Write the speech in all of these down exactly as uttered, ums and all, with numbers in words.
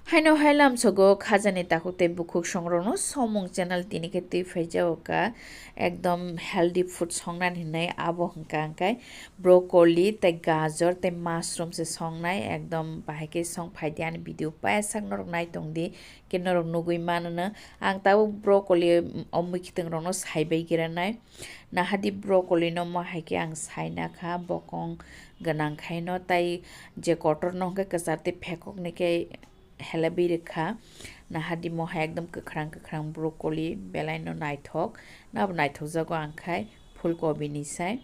Haino hai lamsogo khajani takhuk tei bukhuk songrokno somung channel tini khe twi phaijago ka, ekdom healthy food songnani hinwi abo hwnkha hwnkhe broccoli tei gajor tei mushroom se songnai, ekdom bahai khe song phaidi ani video payasak norok nai tongdi, khe norok nugwi manono. Ang tabuk broccoli, mm, o mwkhwtwng rokno saibai granai. Nahadi broccoli no mo hai khe ang saina kha, bokong gwnang khaino, tai je kotor no hwnkhe kwchar tei phekok ni khe helebwi rwkha. Nahadi mo hai ekdom kwkhrang kwkhrang broccoli, belai no naithok, nabo naithokjago ang khai phulkobi ni sai.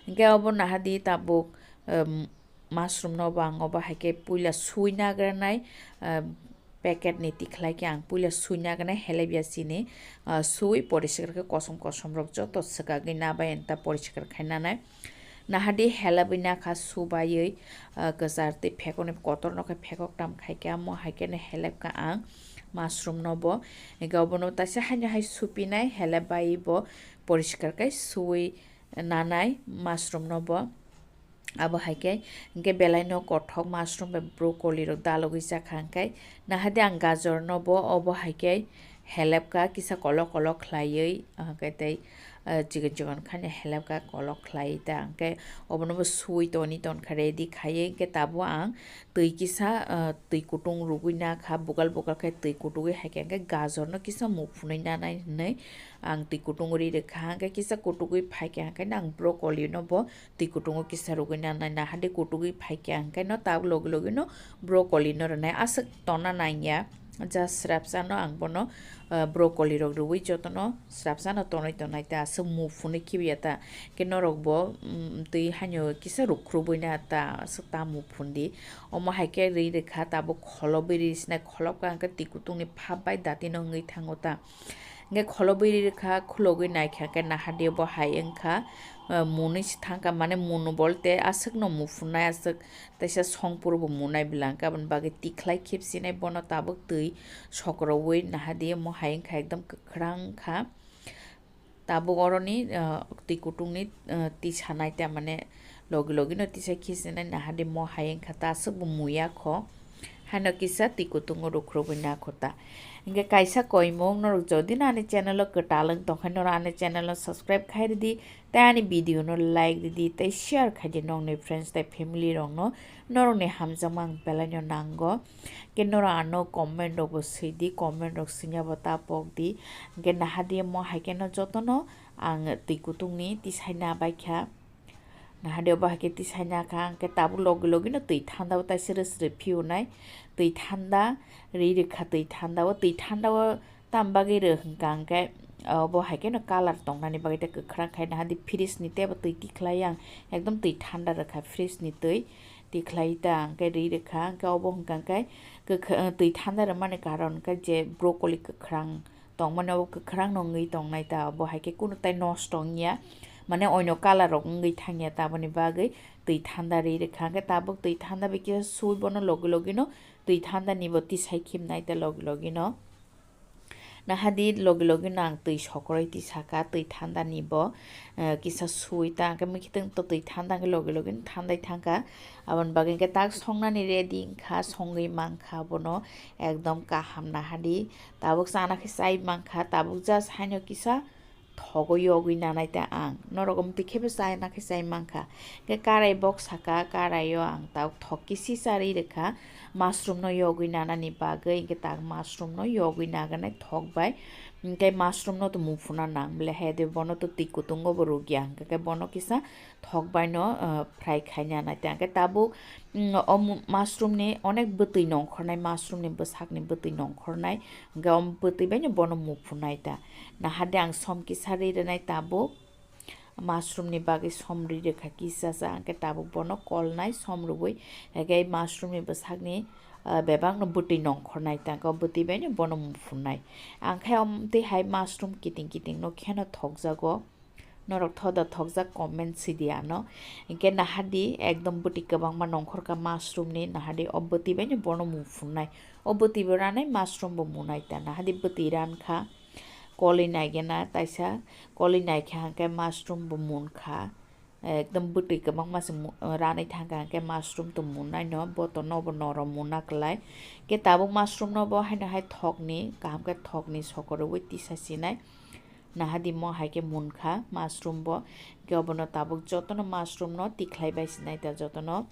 Hwnkhe obo nahadi tabuk, um, mushroom no bo ang obo hai khe puila sui nagranai, ah, packet ni tikhlai khe ang puila sui nagranai helebya chini, ah, sui poriskar khe kosom kosom rok joto swkagwi nabai anta poriskar khai nanai. Nahadi helebwi nakha subaiwi, ah, kwchar tei phekoni kotor no khe phekok tam khai khe amo hai khe no helebkha ang mushroom no bo. Hwnkhe obono taisa haino hai supinai helebbai bo poriskar khe sui nanai mushroom no bo. Abo hai khe, hwnkhe belai no kothok mushroom bai broccoli rok dalogwi chakha hwnkhe, nahadi ang gajor no bo obo hai khe helebkha kisa kolok kolok khlaiwi, hwnkhe tei, ah, chikon chikon khani helebkha kolok khlaiwi ta hwnkhe obono bo sui toni tonkha ready khaiwi hwnkhe tabuk ang twi kisa, ah, twi kutung rwgwi nakha, bugal bugal khe twi kutugwi hai khe hwnkhe gajor no kisa muphunwi nanai hinwi ang twi kutung ri rwkha hwnkhe kisa kutugwi phaikha hwnkhe ang broccoli no bo twi kutungo kisa rwgwi nanai, nahadi kutugwi phaikha hwnkhe no tabuk logi logi no broccoli no rwnai aswk tonna nangya. Just srapsa no ang bono, ah, broccoli rok rwui jotono srapsa no tonwi tonai ta aswk muphunwi khibiya ta. Khe norok bo, mm, twi haino kisa rukhrubwi na ta aswk ta muphundi. Omo hai khe ri rwkha tabuk kholobwi ri sinai kholobkha hwnkhe twi kutungni phap bai dati no wngwi thango ta. Hwnkhe kholobwi ri rwkha, khulogwi naikha khe nahadi bo hai wngkha, ah, munwi se thangkha, mane munu bolte aswkno muphunai aswk teisa songphuru bo munai bwla hwnkhe aboni bagwi tikhlai khipsinai bono tabuk twi sokroui nahadi omo hai wngkha ekdom kwkhrang wngkha. Tabuk oroni, ah, twi kutungni, ah, tisanai ta mane logi logi no tisa khisinai nahadi mo hai wngkha ta aswk bo muya kho. Haino kisa twi kutungo rukhrubwi nakho ta. Hwnkhe kaisa koimung norok jodi no ani channel o kwtal wng tongkha norok ani channel no subscribe khai rwdi tei ani video no like rwdi tei share khaidi nokni friends tei family rok no norokni hamjakma ang belai no nango. Khe norok ano comment rok bo swidi, comment rok swngya bo ta pokdi. Hwnkhe nahadi mo hai khe no jotono ang twi kutungni tisai na baikha. Nahadi obo hai khe tisai na kha, hwnkhe tabuk logi logi no twi thanda o taisa rw srw phiunai. Twi thanda ri rwkha twi thanda o, twi thanda o tam bagwi rw hwnkha hwnkhe obo hai khe no colour tongnani bagwi tei kwkhrang khai nahadi fridge ni tei bo twi tikhlai yang ekdom twi thanda rwkha fridge ni twi. Tikhlai ta hwnkhe ri rwkha, hwnkhe obo hwnkha hwnkhe kwkha-, twi thanda rwmani karon hwnkhe je broccoli kwkhrang tongmani, obo kwkhrang no wngwi tongnai ta, obo hai khe kunu tai nosto wngya, mane oino colour rok wngwi thangya ta, aboni bagwi twi thanda ri rwkha, hwnkhe tabuk twi thanda bai khe sui bono logi logi no twi thanda ni bo tisai khimnai ta logi logi no. Nahadi logi logi no ang twi sokroi tisaka, twi thanda ni bo, eh, kisa sui ta, hwnkhe mwkhitwng to twi thanda hwnkhe logi logi no thandai thangkha. Aboni bagwi hwnkhe tak songnani ready wngkha, songwi mankha bono ekdom kaham nahadi. Tabuk chana khe chai mankha, tabuk just haino kisa thogo yogwi nanai ta ang. Norok mwtwi khe bo chana khe chai mankha. Hwnkhe karai bok saka, karai o ang tabuk thok kisi charwi rwkha. Mushroom no yogwi nanani bagwi, hwnkhe tak mushroom no yogwi naganai thok bai. Hwnkhe mushroom no to muphuna nang bele hai de, bono to twi kutungo bo rwgya, hwnkhe bono kisa thok bai no, ah, fry khaina nai ta. Hwnkhe tabuk, mm, o mu-, mushroom ni onek bwtwi nongkhornai, mushroom ni bwsak ni bwtwi nongkhornai, hwnkhe o bwtwi bai no bono muphunai ta. Nahadi ang som kisa ri rwnai tabuk, mushroom ni bagwi som ri rwkha kisa sa, hwnkhe tabuk bono kolnai som rwui, hwnkhe mushroom ni bwsak ni, ah, bebak no bwtwi nongkhornai ta, hwnkhe o bwtwi bai no bono muphunai. Ang khe o twi hai mushroom kiting kiting no kheno thokjago. Norok thoda thokjak comment sidi ano. Hwnkhe nahadi ekdom bwtwi kwbangma nongkhorkha mushroom ni, nahadi o bwtwi bai no bono muphunai. O bwtwi bo ranai mushroom bo munai ta. Nahadi bwtwi rankha. Kolwi naigena taisa, kolwi naikha hwnkhe mushroom bo munkha. Ekdom bwtwi kwbangma se mu-, ranwi thangkha hwnkhe mushroom tong munai no, bo to nobo norom muna kwlai. Khe tabuk mushroom no bo haino hai thokni, kaham khe thokni sokorwi tisa sinai. Nahadi mo hai khe munkha mushroom bo. Khe obono tabuk jotono mushroom no tikhlai bai sinai ta jotono.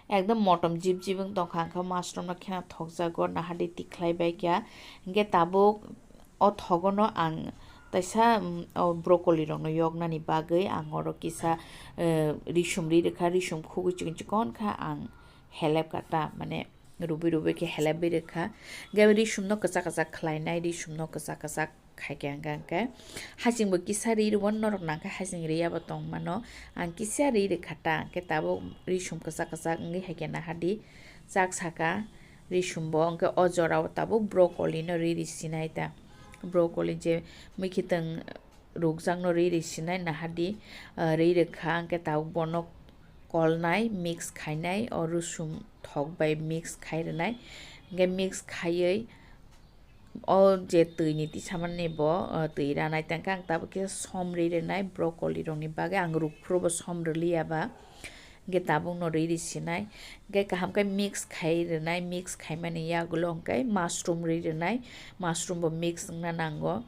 Ekdom motom jib jib wng tongkha, ang khe mushroom no kheno thokjago, nahadi tikhlai bai kha. Hwnkhe tabuk o thogono ang taisa, mm, o broccoli rokno yoknani bagwi ang oro kisa, eh, risum ri rwkha, risum khugwi chikon chikon kha ang helep kha ta, mane rubui rubui khe helep bai rwkha. Hwnkhe risum no kwchak kwchak khlainai, risum no kwchak kwchak khai khe hwnkhe, hwnkhe hasing bo kisa ri rwo, norok nang khe hasing ri ya bo tong mano. Ang kisa ri rwkha ta, hwnkhe tabuk risum kwchak kwchak wngwi hai khe nahadi chak saka risum bo, hwnkhe o jora o tabuk broccoli no ri ri sinai ta. Broccoli je mui khitwng rukjakno ri ri sinai nahadi, ah, ri rwkha, hwnkhe tabuk bono kolnai, mix khainai, o rusum thok bai mix khai rwnai. Hwnkhe mix khaiwi o je twi ni tisamani bo, ah, twi ranai tangkhe ang tabuk khe som ri rwnai broccoli rokni bagwi, ang rukphuru bo som rwliya ba. Hwnkhe tabukno ri ri sinai. Hwnkhe kaham khe mix khai rwnai, mix khaimani yagulo hwnkhe mushroom ri rwnai, mushroom bo mix wngna nango.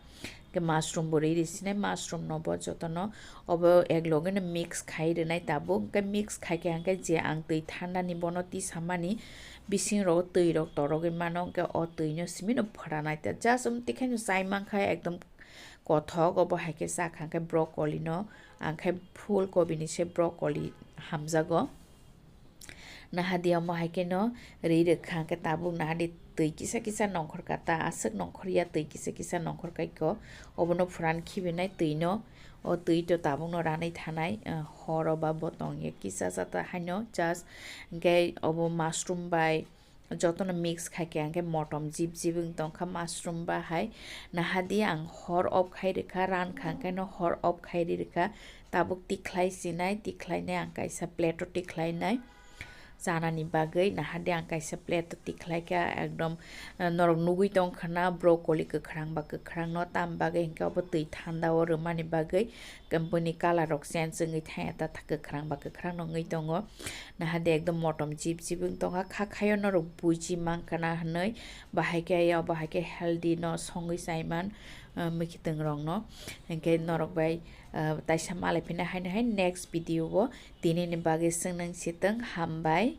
Hwnkhe mushroom bo ri ri sinai, mushroom no bo jotono obo ek loge no mix khai rwnai tabuk. Hwnkhe mix khai khe hwnkhe je ang twi thandani bono tisamani bising rogo twi rok torogwi mano, hwnkhe o twi no simi no phwranai ta just um tikhaino chai mankha ekdom kothok. Obo hai khe chakha hwnkhe broccoli no, ang khe phul kobi ni se broccoli hamjago. Nahadi omo hai khe no ri rwkha hwnkhe tabuk nahadi twi kisa kisa nongkhor kha ta, aswk nongkhor ya, twi kisa kisa nongkhor kai kho. Obono phuran khibinai twi no, o twi to tabuk no ranai thanai, ah, horo ba bo tong ya kisa sa ta haino just hwnkhe obo mushroom bai jotono mix khai khe hwnkhe motom jib jib wng tongkha mushroom ba hai. Nahadi ang hor off khai rwkha, ran kha hwnkhe no hor off khai ri rwkha. Tabuk tikhlai sinai, tikhlainai ang kaisa plate o tikhlainai chanani bagwi. Nahadi ang kaisa plate o tikhlai kha, ekdom, ah, norok nugwi tongkha na broccoli kwkhrang ba kwkhrang no, tam bagwi hwnkhe obo twi thanda o rwmani bagwi bini colour rok change wngwi thangya ta, kwkhrang ba kwkhrang no wngwi tongo. Nahadi ekdom motom jib jib wng tongkha, kha khaio norok buji mankha na hinwi, bahai khe ya, bahai khe healthy no songwi chaiman, ah, mwkhitwng rokno. Hinkhe norok bai, ah, taisa malai phina haino hai next video o tinini bagwi swngnang sitwng, hambai.